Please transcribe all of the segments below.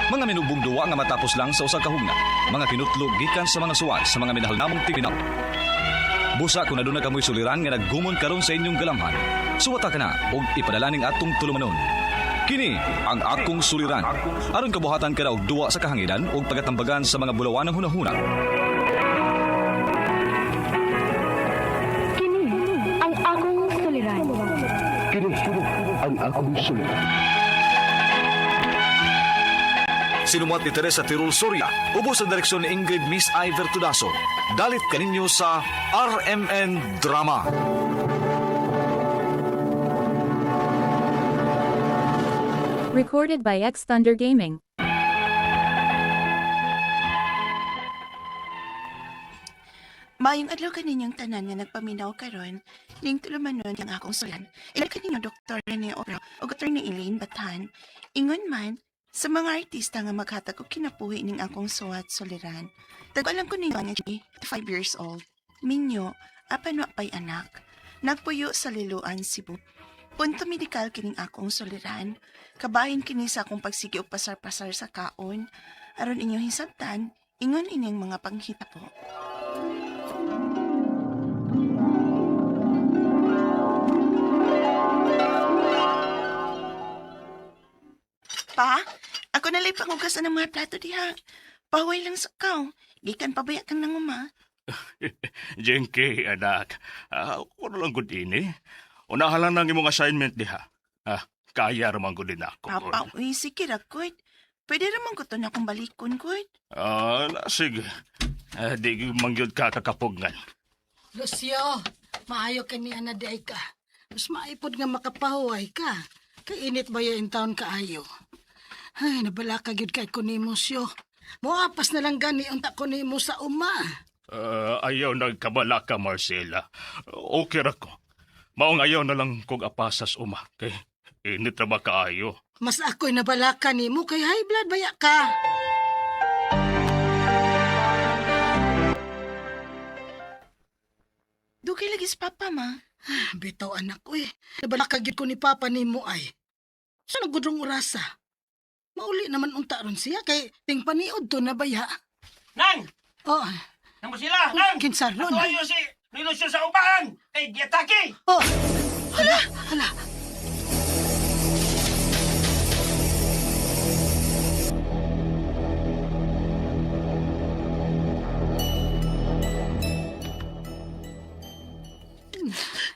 Mga minubong duwa nga matapos lang sa usa ka hugna. Mga kinutlo gikan sa mga suwat sa mga minahal namong tigpinaw. Busa kung aduna kamoy suliran nga naggumon karon sa inyong galamhan. Suwata ka na og ipadala ning atong tulumanon. Kini ang akong suliran. Aron kabuhatan ka na og duwa sa kahanginan og pagatambagan sa mga bulawanang hunahuna. Kini ang akong suliran. Kini ang akong suliran. Sinumuat ni Teresa Tirul Soria, ubos sa direksyon ni Ingrid Miss Iver Tudaso. Dalit kaninyo sa RMN Drama. Recorded by X Thunder Gaming. Maayong adlaw kaninyong tanan nga nagpaminaw karon, ning tulumanon ang akong sulan. Ila kaninyo Dr. Rene Obra o Dr. ni Elaine Batan. Ingon man, sa mga artista nga maghatag og kinabuhi ning akong suwat suliran. Tag-alam ko ninyo nga 5 years old. Minyo, apan wa pay anak. Nagpuyo sa Liloan, Cebu. Punto medikal kining akong suliran. Kabahin kini sa akong pagsige og pasar-pasar sa kaon. Aron inyong hisabtan, ingon ining mga panghitabo. Pa, ako nalay pangugasan ng mga plato diha. Pahuway lang sa kaw. Gikan pabaya kang nanguma. Jenke, anak. Ako na lang gud ini. Unahan lang nang imong assignment diha. Ah, kaya ra man gud din ako. Papa, uy, sige ra, kuy. Pwede raman ko to na akong balikon, kuy. Na, sige. Di gyud man gyud ka kakapugngan. Lucio, maayo ka ni ana di ay ka. Mas maipod nga makapahuway ka. Kay init ba in town kaayo? Ay, nabala ka gyud kay ko nimo siyo. Moapas na lang gani unta ko nimo sa uma. Ayaw nagkabala ka, Marcela. Okay ra ko. Maong ayaw na lang kog apasas uma. Kay init ra ba kaayo? Mas ako'y nabala ka nimo kay high blood baya ka. Dugay lagi si Papa, ma. Bitaw anak ko eh. Nabala ka gyud ko ni Papa nimo ay. Sa nagudrong orasa? Mauli naman unta ron siya kay ting paniod to na baya. Nang! Oh, Nang mo sila! Nang! kinsa ron? Tuwayo si Nilusyo sa upahan! Kay giatake! Oh, hala, hala.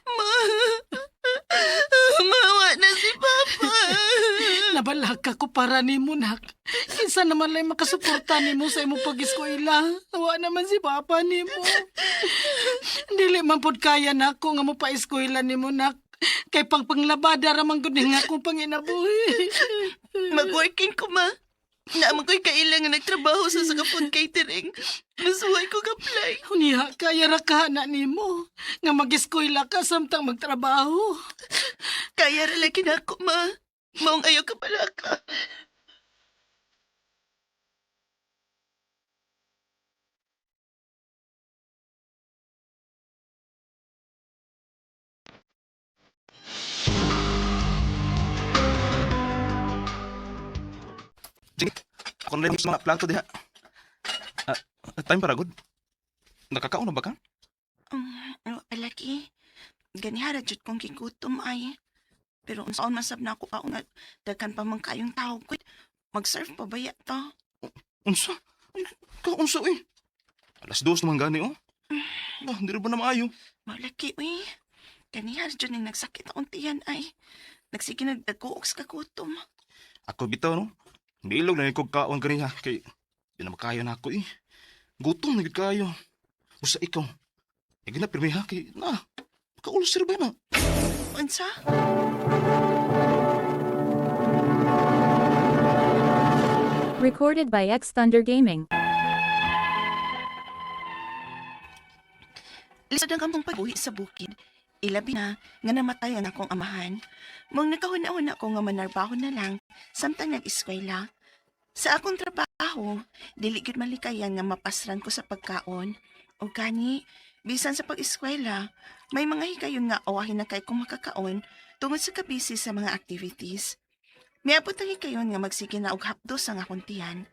Ma, mawa na si Papa. Nabalaka ko para nimo nak. Kinsa naman lang makasuporta nimo sa imong pag-eskwela. Wa naman si papa nimo. Dili man pud kaya nako nga mo pa-eskwela nimo nak. Kay pang panglabada ra man gud ning akong panginabuhi. Mag-working ko, ma. Naman ko'y kailangan nagtrabaho sa sa food catering. Masuhay ko ka-apply. Unya kaya ra ka na nimo nga mag-eskwela ka samtang magtrabaho. Kaya ra lagi na ako, ma. Maong ayaw ka pala ka. Sige, ako na lang sa mga plato diha. Ah, time para good. Nakakaon na ba ka? Palaki, ganihara jud kong gigutom ay. Pero unsaon man sab na ako kaon nga daghan pa man kayong tao ko. Mag-serve pa baya to. Unsa? Ay, Kaunsa eh. 2:00 naman gani oh. Bah, di ra ba na maayo? Malaki uy. Ganihara jud ning nagsakit akong tiyan ay. Nagsige nagdaguok sa kagutom. Ako bitaw no. Bilog na kog kaon kaniya kay di na makayo na ako eh. Gutom na gid kayo. Busa ikaw. Igi na pirmi ha kay na. Maka-ulcer ba na? Unsa? Recorded by X Thunder Gaming. Lisod ang among pagbuhi sa bukid. Ilabi na nga namatay ang akong amahan. Mong nakahuna-huna ko nga manarbaho na lang samtang nag-eskwela. Sa akong trabaho, dili gyud malikayan nga mapasran ko sa pagkaon. O gani, bisan sa pag-eskwela, may mga higayon nga awahin na kay kong makakaon tungod sa kabisi sa mga activities. Miabot ang hikayon nga magsige na og hapdos ang akong tiyan.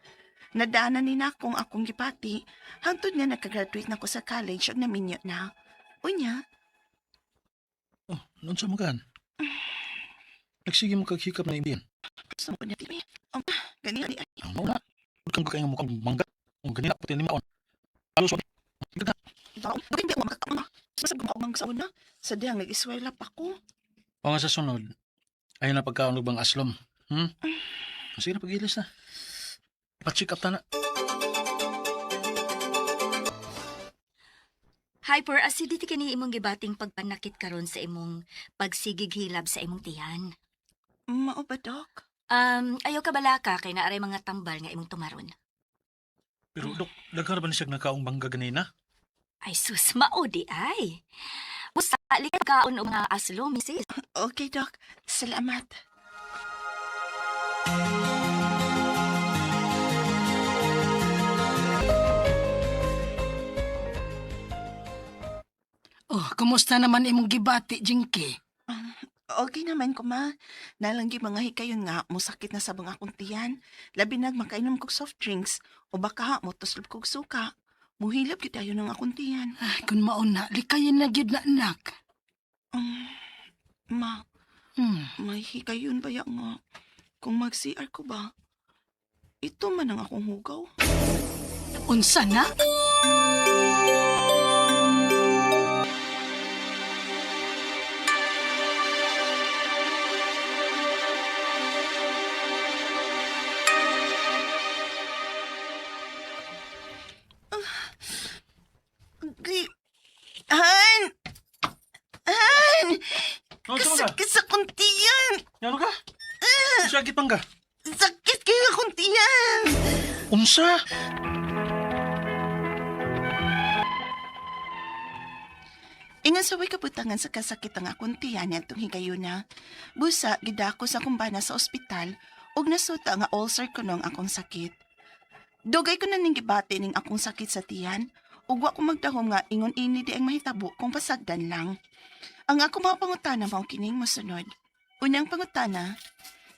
Nadaanan ni na akong akong gipati hangtod nga nakagraduate na ko sa college ug naminyo na. Unya, Oh, noon sa magan. Nagsige mo kag hikap na imbiyan. gusto mo na timi. Ganina ni ay. Ang mauna. Huwag kang kaya mukhang mangga. Ang ganina pati ni maon. Alos wa. Ganda. Taong, hindi ako makakama. Masag ko mang sa una. Sa dihang nag-iswela pa ko. O nga sa sunod, ayaw na pagkaon og bang aslom. Sige na, pag-ilis na. Pa-check up ta na. Hyperacidity kini imong gibating pagpanakit karon sa imong pagsigig hilab sa imong tiyan. Mao ba, Dok? Ayaw ka balaka kay naaray mga tambal nga imong tumaron. Pero, Dok, daghan ba ni siya nakaong bangga ganina? Ay sus, mao di ay. Usa likay kaon og mga aslo, misis. Okay, Dok. Salamat. Oh, kumusta naman imong gibati, Jinky? Okay naman ko, ma. Nalanggi mga hikayon nga, musakit na sa mga akong tiyan. Labi nag makainom kog soft drinks o baka ha, motuslob kog suka. Muhilab gyud tayo ng akong tiyan. Ay, kung mauna, likayin na gyud na anak. Ma, may hikayon ba ya nga? Kung mag-CR ko ba, ito man ang akong hugaw. Unsa na? Gi- Han! Han! Oh, sama ka? Kasakit sa kuntiyan! Ano ka? Sakit bangga. Sakit kayo kuntiyan! Unsa? Ingan sa way kabutangan sa kasakit ang akong tiyan niadtong higayuna. Busa, gidako sa kumbana sa ospital ug nasuta nga ulcer kuno ang akong sakit. Dugay ko na ning gibati ning akong sakit sa tiyan ug wa ko magdahom nga ingon ini di ang mahitabo kung pasagdan lang. Ang ako mga pangutana mao kining mosunod. Unang pangutana,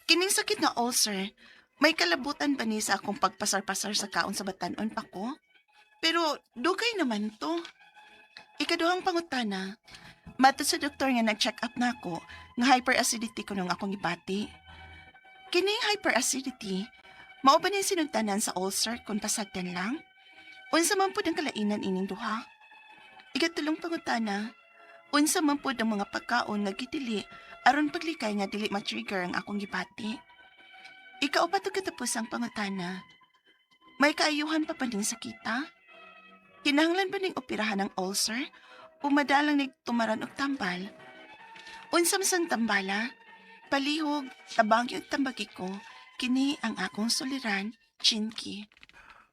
kining sakit nga ulcer, may kalabutan ba ni sa akong pagpasar-pasar sa kaon sa batan-on pa ko? Pero dugay naman to. Ikaduhang pangutana, matod sa doktor nga nag-check up na ako, nga hyperacidity ko nung akong ibati. Kining hyperacidity, mao ba ning sinugtanan sa ulcer kung pasagdan lang? Unsa man pud ang kalainan ining duha? Ikatulong pangutana, unsa man pud ang mga pagkaon nga gidili aron paglikay nga dili ma-trigger ang akong gibati? Ikaupat ug katapusang pangutana, may kaayuhan pa pa ning sakita? Kinahanglan ba ning operahan ang ulcer? O madalang nig tumaran og tambal? Unsa man sang tambala? Palihog, tabang og tambagi ko, kini ang akong suliran, Chinky.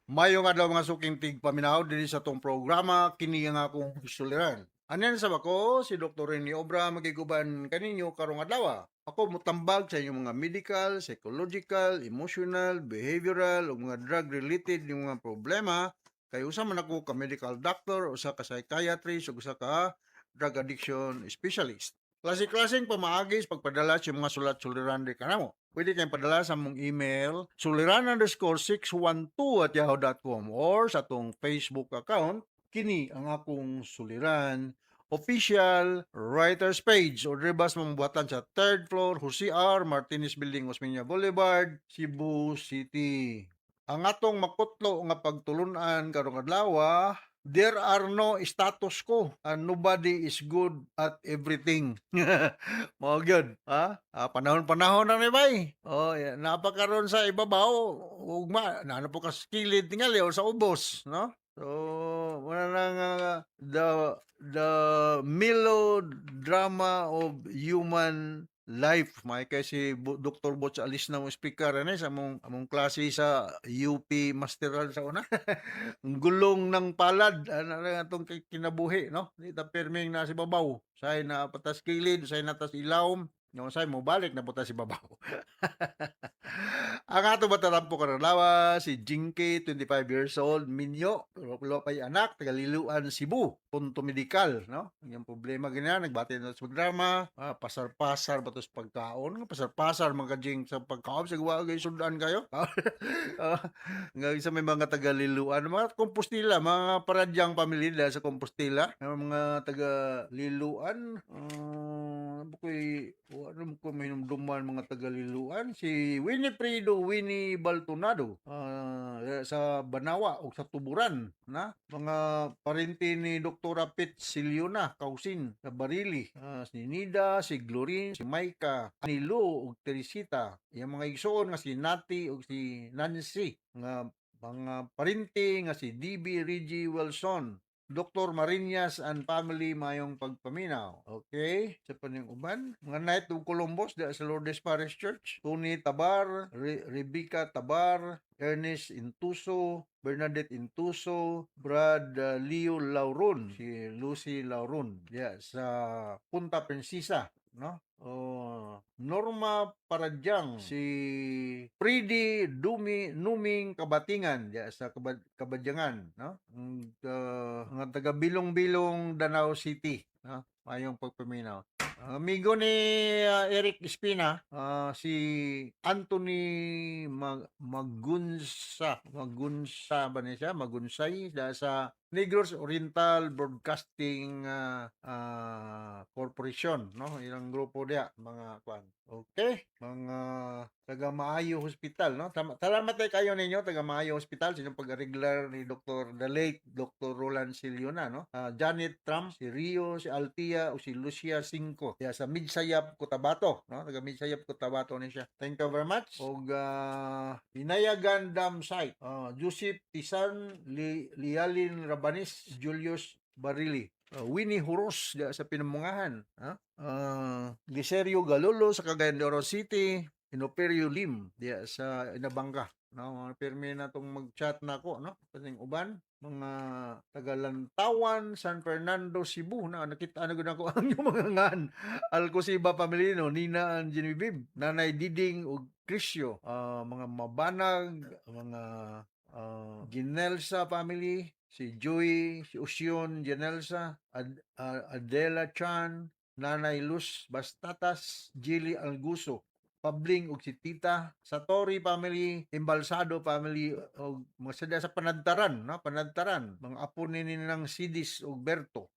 Mayong adlaw mga suking tigpaminaw dinhi sa tong programa kini ang akong suliran. Anen sa bako si Dr. Rene Obra magiguban kaninyo karong adlaw. Ako motambag sa inyong mga medical, psychological, emotional, behavioral ug mga drug related yung mga problema kay usa man ako ka medical doctor, usa ka psychiatrist ug usa ka drug addiction specialist. Klase-klaseng pamaagi sa pagpadala sa mga sulat-suliran di kanamo. Pwede kayong padala sa mong email suliran_612@yahoo.com or sa atong Facebook account kini ang akong suliran official writers page o ribas mambuhatan sa third floor Jose R. Martinez Building, Osmeña Boulevard, Cebu City. Ang atong makutlo nga pagtulunan karong adlaw, there are no status quo and nobody is good at everything. Mao gyud, ha? Ah, panahon-panahon na ni bay. Oh, yeah. Napakaron sa ibabaw, ugma naano po ka sa kilid tingali o sa ubos, no? So, wala nang the melodrama of human life. May kay si Dr. Butch Alis na mo speaker ani sa among among klase sa UP Masteral sa una. Ang gulong ng palad ano na atong kinabuhi, no? Di ta pirming na si babaw. Say na patas kilid, say na tas ilawom, no say mo balik na putas si babaw. Ang ato matatampo karon lawa si Jinky, 25 years old, minyo, pero wala pa'y anak, taga Liloan, Cebu, punto medikal, no? Ang iyang problema ganyan, nagbati na sa programa, pasar-pasar ba to sa pagkaon? Nga pasar-pasar mga ka-Jing sa pagkaon, sa gawa kayo sudan kayo. Nga sa may mga taga Liloan, mga Compostela, mga paradyang pamilya sa Compostela, ang mga taga Liloan, bukoy ano ko mahinumduman mga taga Liloan, si Winifredo Winnie Baltonado, sa Banawa o sa Tuburan, na mga parente ni Doktora Pete Siliona Kausin sa Barili, si Nida, si Glorin, si Maika, ni Lou ug Teresita, iyang mga igsoon nga si Nati ug si Nancy, nga mga parente nga si DB Reggie Wilson, Dr. Marinas and family, mayong pagpaminaw. Okay? Sa paning uban, mga Knight of Columbus diya sa Lourdes Parish Church, Tony Tabar, Rebecca Tabar, Ernest Intuso, Bernadette Intuso, Brad Leo Lauron, si Lucy Lauron diya sa Punta Princesa, no? Oh, Norma Paradyang, si Pridi Dumi Numing Kabatingan diya sa Kabadyangan, no? Ang mga taga Bilong-Bilong, Danao City, no? Mayong pagpaminaw. Ang amigo ni Eric Espina, si Anthony Magunsa, Magunsa ba niya siya? Magunsay dahil sa Negros Oriental Broadcasting Corporation, no? Ilang grupo diya, mga kwan. Okay, mga taga Maayo Hospital, no? Salamat kayo ninyo taga Maayo Hospital sa inyong pag-arreglar ni Dr. the late Dr. Roland Siliona, no? Janet Trump, si Rio, si Altia o si Lucia Cinco. Diya sa Midsayap, Cotabato, no? Taga Midsayap, Cotabato ni siya. Thank you very much. Og Inayagan Dam Site, Joseph Tisan, Lialin Rabanis, Julius Barili. Winnie Huros diya sa Pinamungahan, ha? Liserio Galolo sa Cagayan de Oro City, Inoperio Lim diya sa Inabanga. No, mga pirmi na tong mag-chat na ako, no? Kasing uban, mga taga-Lantawan, San Fernando, Cebu, na nakita na gud ako ang inyong mga ngan. Alcosiba family, no, Nina and Genevieve, Nanay Diding ug Crisio, mga Mabanag, mga Ginelsa family, si Joey, si Usyon Genelsa, Adela Chan, Nanay Luz Bastatas, Jilly Alguso, Pabling ug si Tita, Satori family, Embalsado family ug mga sada sa Panadtaran, no? Panadtaran, mga apo ni ng Sidis ug Berto.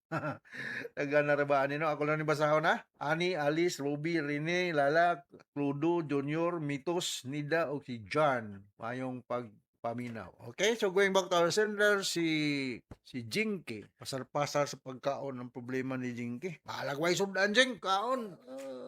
Taga narabaan ni no, ako lang ni basahon ha. Ani, Alice, Ruby, Rene, Lala, Cludo, Junior, Mitos, Nida ug si John. Mayong pagpaminaw. Okay, so going back to our sender, si Jinky. Pasar-pasar sa pagkaon ang problema ni Jinky. Balag way sudan, Jink, kaon.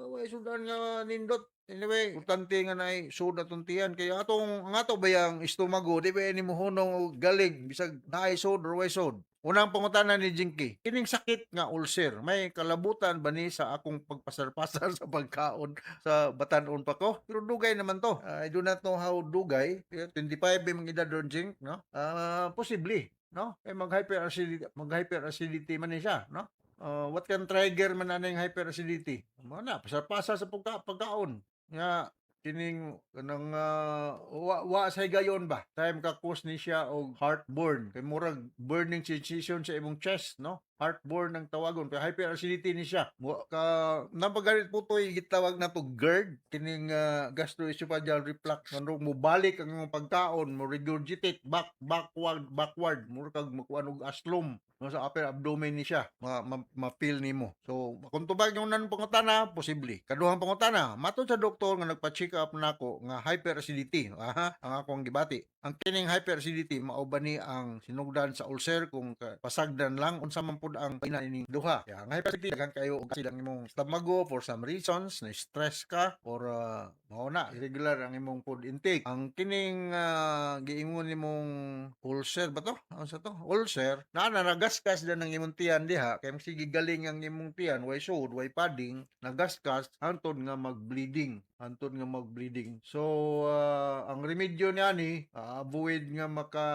Way sudan nga nindot. Anyway, importante nga na sud atong tiyan kay atong ang ato bayang estomago di ba ni mohunong og galing bisag naay sud or way sud. Unang pangutana ni Jinky, kining sakit nga ulcer, may kalabutan ba ni sa akong pagpasar-pasar sa pagkaon sa batan-on pa ko? Pero dugay naman to. I do not know how dugay. 25 yung edad ron, Jink, no? Posible, no? Eh mag-hyperacidity man ni siya, no? What can trigger man aning hyperacidity? Mao na, pasar-pasar sa pagkaon. Nga kining kanang wa sa higayon ba time ka cause ni siya og heartburn kay murag burning sensation sa imong chest, no? Heartburn ang tawagon pero hyperacidity ni siya mo ka napagarit po to'y gitawag na to GERD, kining gastroesophageal reflux, ngano mo balik ang imong pagkaon, mo regurgitate back, backward, backward, murag kag makuan og aslom, no? Sa upper abdomen ni siya ma-feel nimo. So kung tubag yung nan pangutana, posible. Kaduhang pangutana, matod sa doktor nga nagpa-check up nako nga hyperacidity aha ang akong gibati, ang kining hyperacidity mao ba ni ang sinugdan sa ulcer kung pasagdan lang? Unsa man pud ang ina ining duha? Ya, ang hyperacidity, daghan kayo og acid ang imong stomago for some reasons, na stress ka or mao na irregular ang imong food intake. Ang kining giingon nimong ulcer ba to, unsa to, ulcer na na nagaskas na ng imong tiyan diha kay sige galing ang imong tiyan, way sud, way padding, nagaskas hantod nga mag-bleeding, hantod nga mag-bleeding. So ang remedyo niya ni avoid nga maka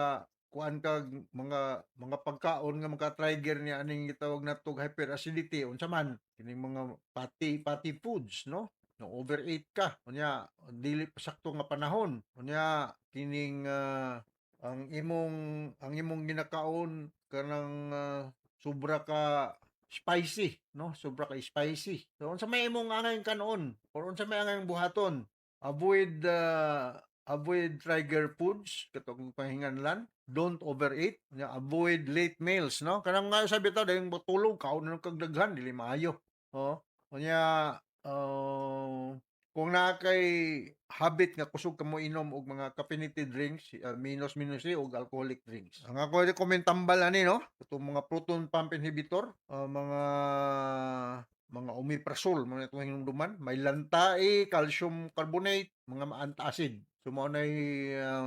kuan kag mga pagkaon nga maka-trigger niya aning gitawag natog hyperacidity. Unsa man kining mga fatty foods, no? No, overeat ka. Unya dili pa sakto nga panahon. Unya kining ang imong ginakaon kanang sobra ka spicy, no? Sobra ka spicy. So unsa may imong angay kanon or unsa may angay buhaton? Avoid trigger foods katong panginganlan. Don't overeat. Unya, avoid late meals, no? Kanang nga sabi ta dayong matulog kaon na kag daghan, dili maayo. Oh. Unya kung naa kay habit nga kusog ka mo inom og mga caffeinated drinks, minus minus eh, og alcoholic drinks. Ang ako recommend tambal ani, no? Itong mga proton pump inhibitor, mga omeprazole, mga itong hinumduman, may lantae, calcium carbonate, mga antacid. So mao nay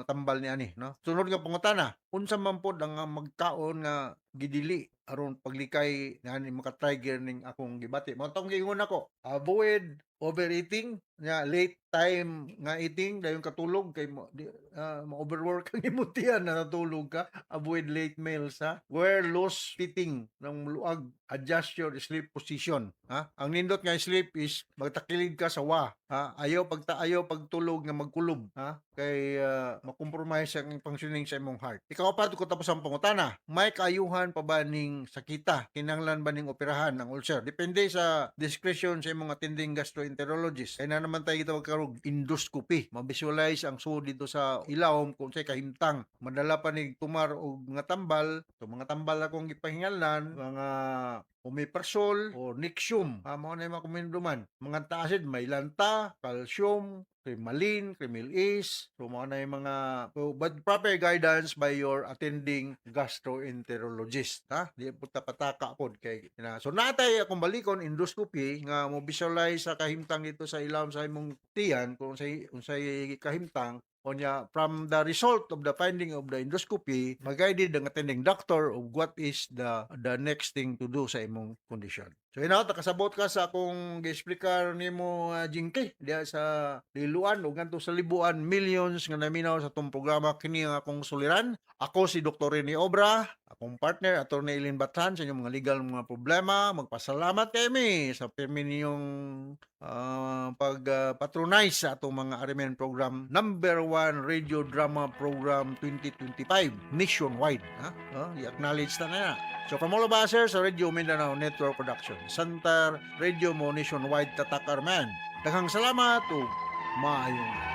tambal ni ani, no? Sunod nga pangutana, unsa man pod ang magkaon nga gidili aron paglikay nga ani maka-trigger ning akong gibati? Mao tong giingon nako, avoid overeating, nya late time nga eating dayon katulog kay mo di, ma-overwork ang imong tiyan na natulog ka. Avoid late meals, ha. Wear loose fitting ng luag. Adjust your sleep position, ha. Ang nindot nga sleep is magtakilid ka sa wa, ha. Ayaw pagtulog nga magkulob, ha, kay makompromise ang functioning sa imong heart. Ikaapat ko tapos ang pangutana, may kaayuhan pa ba ning sakita? Kinahanglan ba ning operahan ang ulcer? Depende sa discretion sa imong attending gastroenterologist. Kaya na naman tayo gitawag karog endoscopy. Ma-visualize ang suod dito sa ilawom kung unsay kahimtang. Madala pa ni tumar og mga tambal. So mga tambal akong gipahinganlan, mga omeprazole o Nexium. Ah, mao na yung mga kuminduman. Mga antacid, may lanta, calcium, Cremalin, Kremil Ace. So, mao na yung mga, so, but proper guidance by your attending gastroenterologist. Ha? Di po pataka pod kay na. So natay akong balikon endoscopy nga mo visualize sa kahimtang dito sa ilawom sa imong tiyan kung unsay kahimtang. Unya, from the result of the finding of the endoscopy, mag-guided ang attending doctor of what is the next thing to do sa imong condition. So inaw, kasabot ka sa akong gi-explicar nimo, Jinky, diya sa Liloan ug ngadto sa Libuan, millions nga naminaw sa atong programa kini ang akong suliran. Ako si Dr. Rene Obra, akong partner Attorney Eileen Batan sa inyong mga legal mga problema. Magpasalamat kami sa pirmi ninyong pag patronize sa atong mga RMN program, number one radio drama program 2025 nationwide, ha? I-acknowledge na na. So from all of us here sa Radio Mindanao Network Production Center, Radio Mo Nationwide, Tatak Arman. Daghang salamat ug maayong